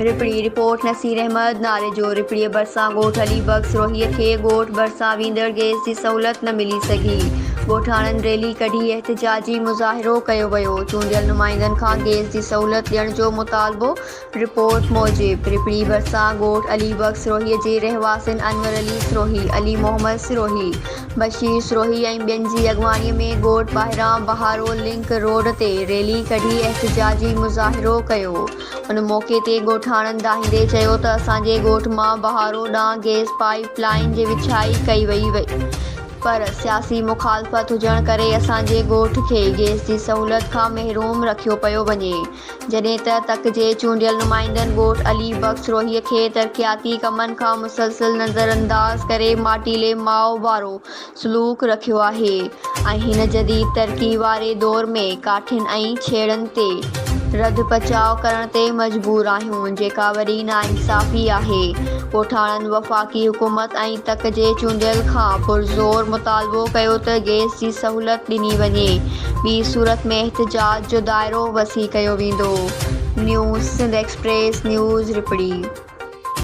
رپڙي، report, Naseer Ahmed Narejo, رپڙيء ڀرسان ڳوٺ علي بخش روهيء کي ڳوٺ ڀرسان ويندڙ گئس جي سهولت نه ملي سگهي، ڳوٺاڻن ريلي ڪڍي احتجاجي مظاهرو ڪيو ويو، چونڊيل نمائندن کان گئس جي سهولت ڏيڻ جو مطالبو، رپورٽ موجب رپڙي ڀرسان ڳوٺ علي بخش سروهي جي رهواسين انور علي سروهي، علي محمد سروهي، بشير سروهي ۽ ٻين جي اڳواڻي ۾ ڳوٺ ٻاهران بهارو لنڪ روڊ تي ريلي ڪڍي احتجاجي مظاهرو ڪيو. ان موقعي تي ڳوٺاڻن دانهيندي چيو ته اسان جي ڳوٺ مان بهارو ڏانهن گئس پائيپ لائين جي وڇائي ڪئي وئي پر سياسي مخالفت هجڻ ڪري اسان جي ڳوٺ کي گئس جي سهولت کان محروم رکيو پيو وڃي. جڏهن ته تڪ جي چونڊيل نمائندن ڳوٺ علي بخش روهيء کي ترقياتي ڪمن کان مسلسل نظرانداز ڪري ماٽيلي ماء وارو سلوڪ رکيو آهي ۽ هن جديد ترقي واري دور ۾ ڪاٺين ۽ ڇيڙن تي رڌ پچاء ڪرڻ تي مجبور آهيون جيڪا وڏي ناانصافي آهي. ڳوٺاڻن وفاقي حڪومت ۽ تڪ جي چونڊيل کان پرزور مطالبو ڪيو ته گئس جي سهولت ڏني وڃي ٻي صورت ۾ احتجاج جو دائرو وسيع ڪيو ويندو. News Sindh express news Rohri.